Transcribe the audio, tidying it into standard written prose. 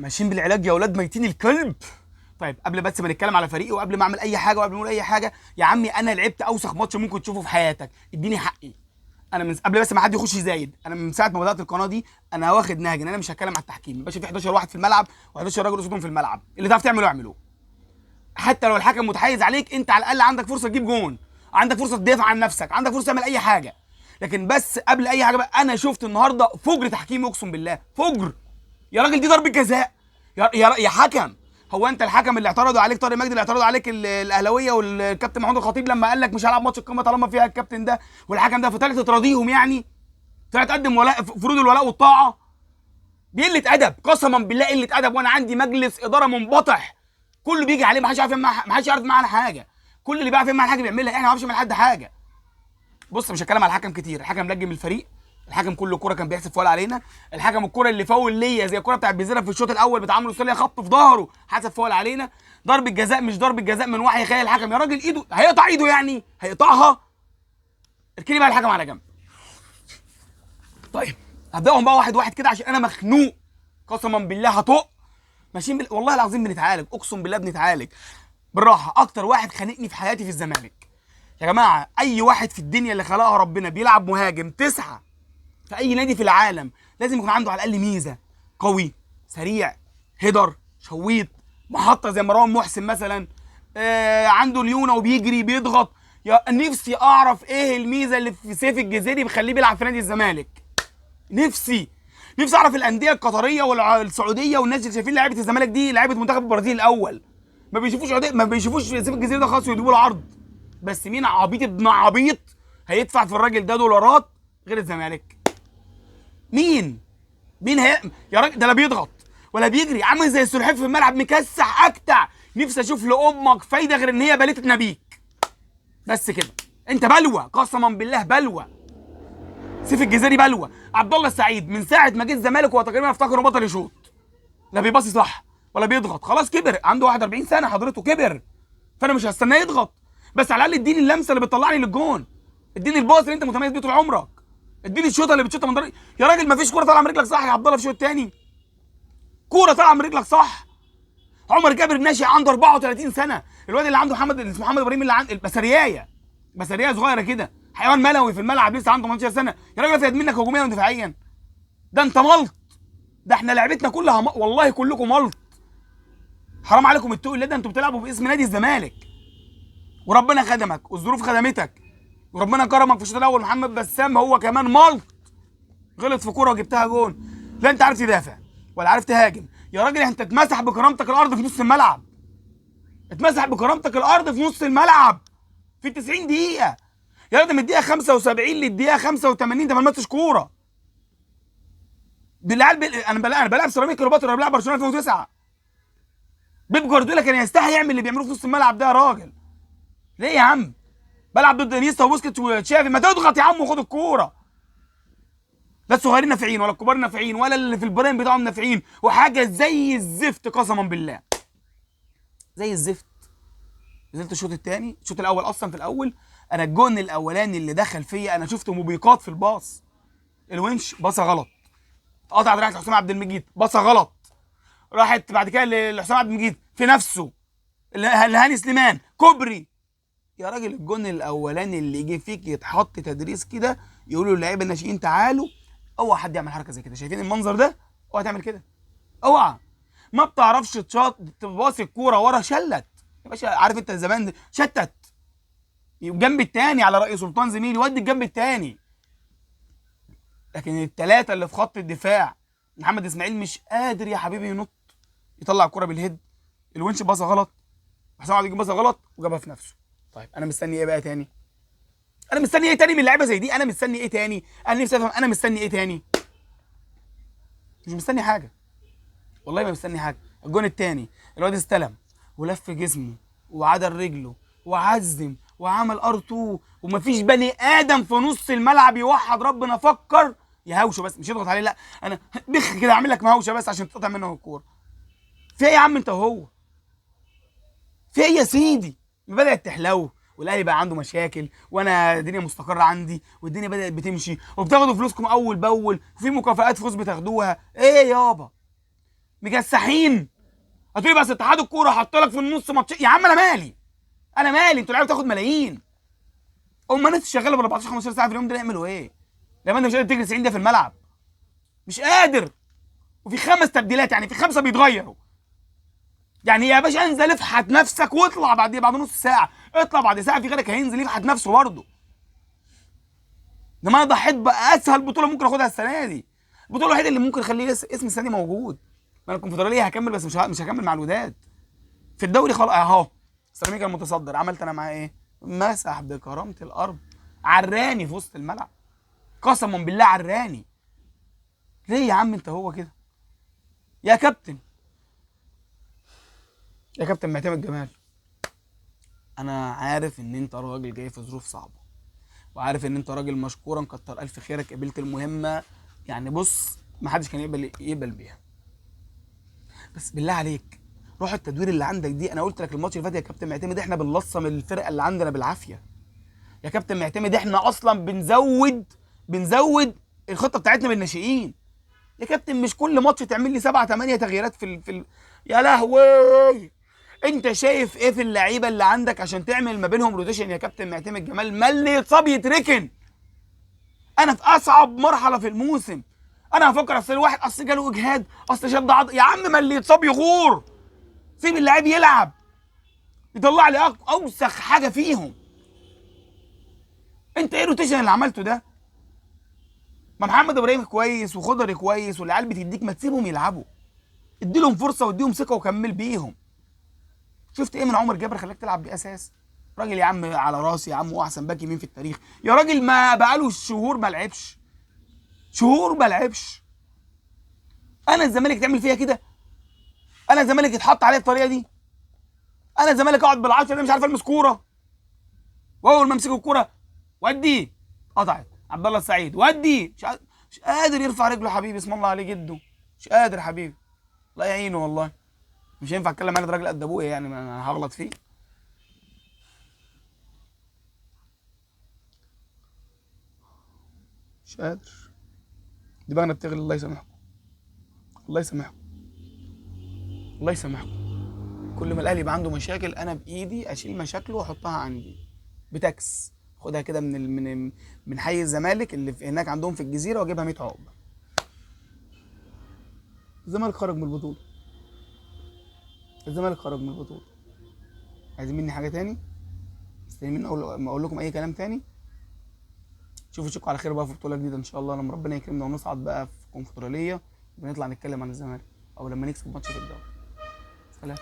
احنا ماشيين بالعلاج يا اولاد ميتين الكلب. طيب قبل بس ما نتكلم على فريقي وقبل ما اعمل اي حاجة وقبل ما اقول اي حاجة، يا عمي انا لعبت اوسخ ماتش ممكن تشوفه في حياتك، اديني حقي. انا من قبل بس ما حد يخش يزايد، انا من ساعة ما بدات القناة دي انا واخد نهج ان انا مش هتكلم على التحكيم. يا باشا في 11 واحد في الملعب و11 راجل قصادهم في الملعب، اللي تعرف تعمله اعمله. حتى لو الحكم متحيز عليك انت على الاقل عندك فرصة تجيب جون، عندك فرصة تدافع عن نفسك، عندك فرصة تعمل اي حاجة. لكن بس قبل اي حاجة بقى، انا شفت النهارده فجر تحكيم، اقسم بالله فجر. يا راجل دي ضربه جزاء يا حكم. هو انت الحكم اللي اعترضوا عليك طارق مجدي، اللي اعترضوا عليك الاهلاوية والكابتن محمود الخطيب لما قال لك مش هلعب ماتش القمه طالما فيها الكابتن ده والحكم ده، فطلعت تراضيهم يعني، طلعت تقدم ولاء فروض الولاء والطاعة. دي قلة ادب قسما بالله، قلة ادب. وانا عندي مجلس ادارة منبطح كله بيجي عليه، ما حدش يعرف معانا حاجة، كل اللي بيعرف يعمل حاجة بيعملها، احنا ما بنعرفش نعمل حد حاجة. بص مش هتكلم على الحكم كتير، الحكم لجم الفريق، الحكم كل كورة كان بيحسب فاول علينا، الحكم الكورة اللي فاول ليا زي الكورة بتاعت بيزيرا في الشوط الاول بتاع عمرو السوليه خبطه في ظهره حسب فاول علينا. ضربه جزاء مش ضربه جزاء من وحي خيال الحكم، يا راجل ايده هيقطع ايده يعني هيقطعها. اركني بقى الحكم على جنب. طيب هبداهم بقى واحد واحد كده عشان انا مخنوق قسما بالله هطق. ماشيين والله العظيم بنتعالج، اقسم بالله بنتعالج بالراحة. اكتر واحد خانقني في حياتي في الزمالك يا جماعة، اي واحد في الدنيا اللي خلقها ربنا بيلعب مهاجم 9 في اي نادي في العالم لازم يكون عنده على الاقل ميزة، قوي، سريع، header، شويط، محطة زي مروان محسن مثلا، عنده ليونه وبيجري بيضغط. يا نفسي اعرف ايه الميزة اللي في سيف الجزيري بيخليه بيلعب في نادي الزمالك. نفسي اعرف الاندية القطرية والسعودية والناس اللي شايفين لعيبة الزمالك دي لعيبة منتخب البرازيل الاول، ما بيشوفوش ما بيشوفوش سيف الجزيري ده خالص ويجيبوا له عرض. بس مين عبيط ابن عبيط هيدفع في الراجل ده دولارات غير الزمالك؟ مين هي يا راجل؟ ده لا بيضغط ولا بيجري، عامل زي السلحفاة في الملعب مكسح اكتع. نفسي اشوف لامك فايده غير ان هي بليتة نبيك بس كده. انت بلوه قسما بالله، بلوه. سيف الجزيري بلوه. عبد الله السعيد من ساعة ما جه الزمالك هو تقريبا افتكره بطل يشوط، لا بيباصي صح ولا بيضغط، خلاص كبر، عنده 41 سنة حضرته كبر، فانا مش هستناه يضغط، بس على الاقل اديني اللمسة اللي بتطلعني للجون، اديني الباص اللي انت متميز بيه طول عمرك، اديني الشوطه اللي بتشوطها من ضرب. يا راجل ما فيش كورة طالعه من رجلك صح يا عبد الله في الشوط الثاني، كورة طالعه من رجلك صح. عمر جابر ناشئ عنده 34 سنة، الواد اللي عنده محمد اللي اسمه محمد ابراهيم اللي عنده البسريايه، بسريايه صغيرة كده، حيوان ملوي في الملعب لسه عنده 18 سنة، يا راجل افيد منك هجوميا ودفاعيا. ده انت ملط، ده احنا لعبتنا كلها والله كلكم ملط. حرام عليكم التقل ده، انتوا بتلعبوا باسم نادي الزمالك وربنا خدمك والظروف خدمتك وربنا كرمك في الشوط الاول. محمد بسام هو كمان ملط، غلط في كورة وجبتها جون، لا انت عارف تدافع ولا عارف تهاجم. يا راجل انت اتمسح بكرامتك الارض في نص الملعب، اتمسح بكرامتك الارض في نص الملعب في 90 دقيقة. يا راجل من الدقيقة 75 للدقيقه 85 ده ما لمستش كورة. بالعيال انا بلعب سيراميكا كليوباترا، انا بلعب برشلونة 2009. بيب جوارديولا كان يستحي يعمل اللي بيعملوه في نص الملعب ده يا راجل. ليه يا عم؟ بلعب ضد انيستا وبوسكيتس وتشافي، ما تضغط يا عم وخد الكورة. لا الصغيرين نافعين ولا الكبار نافعين ولا اللي في ال prime بتاعهم نافعين، وحاجه زي الزفت قسما بالله، زي الزفت. نزلت الشوط الثاني، الشوط الاول اصلا في الاول انا الجون الاولاني اللي دخل فيا انا شفت موبيقات في الباص، الونش باصة غلط، اتقطعت راحت لحسام عبد المجيد باصة غلط، راحت بعد كده لحسام عبد المجيد في نفسه لهاني سليمان كوبري. يا راجل الجون الاولاني اللي يجي فيك يتحط تدريس كده، يقولوا للعيبة الناشئين تعالوا، اوعى حد يعمل حركة زي كده، شايفين المنظر ده؟ اوعى تعمل كده، اوعى. ما بتعرفش تباصي الكورة ورا، شلت يا باشا، عارف انت زمان شتت الجنب الثاني على راي سلطان زميلي، ودي الجنب الثاني. لكن الثلاثة اللي في خط الدفاع، محمد اسماعيل مش قادر يا حبيبي ينط يطلع الكورة بالهيد، الونش باصة غلط، حسام عبد المجيد باصة غلط وجابها في نفسه. طيب انا مستني ايه بقى تاني؟ انا مستني ايه تاني من لعيبة زي دي؟ انا مستني ايه تاني؟ انا نفسي افهم انا مستني ايه تاني؟ مش مستني حاجة والله، ما مستني حاجة. الجون التاني الواد استلم ولف جسمه وعدل رجله وعزم وعمل R2، ومفيش بني ادم في نص الملعب يوحد ربنا فكر يهوشه بس، مش يضغط عليه، لا انا بخ كده اعمل لك مهوشه بس عشان تقطع منه الكورة. في ايه يا عم انت وهو؟ في ايه يا سيدي؟ بدات تحلو والاهلي بقى عنده مشاكل، وانا الدنيا مستقره عندي والدنيا بدات بتمشي، وبتاخدوا فلوسكم اول باول وفي مكافآت فلوس بتاخدوها. ايه يابا؟ مكسحين. هتقولي بس اتحاد الكورة حط لك في النص ماتش، يا عم انا مالي، انا مالي، انتوا لعيبة بتاخد ملايين. امال الناس شغالة بال 14 15 ساعة في اليوم ده يعملوا ايه؟ لما انت مش قادر تجري 90 دقيقة في الملعب، مش قادر. وفي 5 تبديلات، يعني في 5 بيتغيروا. يعني يا باشا انزل افحت نفسك واطلع بعد نص ساعة، اطلع بعد ساعة، في غيرك هينزل يفحت نفسه برضه. انما انا ضحيت باسهل بطوله ممكن اخدها السنة دي، البطولة الوحيدة اللي ممكن اخليه اسم السنة دي موجود. ما انا الكونفدراليه هكمل، بس مش هكمل مع الوداد. في الدوري خلاص اهو سيراميكا المتصدر، عملت انا معاه ايه؟ مسح بكرامة الارض، عراني في وسط الملعب، قسما بالله عراني. ليه يا عم انت هو كده؟ يا كابتن، يا كابتن معتمد جمال، انا عارف ان انت راجل جاي في ظروف صعبة، وعارف ان انت راجل مشكورا كتر الف خيرك، قبلت المهمة، يعني بص ما حدش كان يقبل بيها. بس بالله عليك روح التدوير اللي عندك دي. انا قلت لك الماتش اللي فات يا كابتن معتمد احنا بنلصم الفرقة اللي عندنا بالعافية. يا كابتن معتمد احنا اصلا بنزود الخطة بتاعتنا بالناشئين. يا كابتن مش كل ماتش تعمل لي 7 8 تغييرات في يا لهوي. انت شايف ايه في اللعيبة اللي عندك عشان تعمل ما بينهم rotation يا كابتن معتمد جمال؟ ما اللي يتصاب يتركن. انا في اصعب مرحلة في الموسم، انا هفكر اصل الواحد اصل جاله اجهاد، اصل شد عضل. يا عم ما اللي يتصاب يغور، سيب اللاعب يلعب، يطلع لي اوسخ حاجة فيهم. انت ايه ال rotation اللي عملته ده؟ ما محمد ابراهيم كويس وخضري كويس والعيال بتديك، ما تسيبهم يلعبوا، ادي لهم فرصة واديهم ثقة وكمل بيهم. شفت ايه من عمر جابر خلاك تلعب بيه اساس؟ راجل يا عم على راسي يا عم، هو احسن باك يمين في التاريخ يا راجل. ما بقاله شهور ما لعبش، شهور ما لعبش. انا الزمالك تعمل فيها كده؟ انا الزمالك يتحط عليه الطريقة دي؟ انا الزمالك اقعد بالعشرة ده مش عارف المس كورة، واول ما امسك الكورة ودي قطعت عبد الله السعيد، ودي مش قادر يرفع رجله حبيبي، اسم الله عليه جده، مش قادر حبيبي، الله يعينه والله. مش هينفع اتكلم انا، ده راجل قد ابويا يعني، انا هغلط فيه. مش قادر، دماغنا بتغلي. الله يسامحكم، الله يسامحكم، الله يسامحكم. كل ما الاهلي يبقى عنده مشاكل انا بايدي اشيل مشاكله واحطها عندي بتاكس، خدها كده من من حي الزمالك اللي في هناك عندهم في الجزيرة واجيبها 100 عقبه. الزمالك خرج من البطولة، الزمالك خرج من البطولة. عايزين مني حاجة تاني؟ مستنيين مني اقول لكم اي كلام تاني؟ شوفوا على خير بقى في بطوله جديدة ان شاء الله، لما ربنا يكرمنا ونصعد بقى في كونفدراليه بنطلع نتكلم عن الزمالك، او لما نكسب ماتش في الدوري. سلام.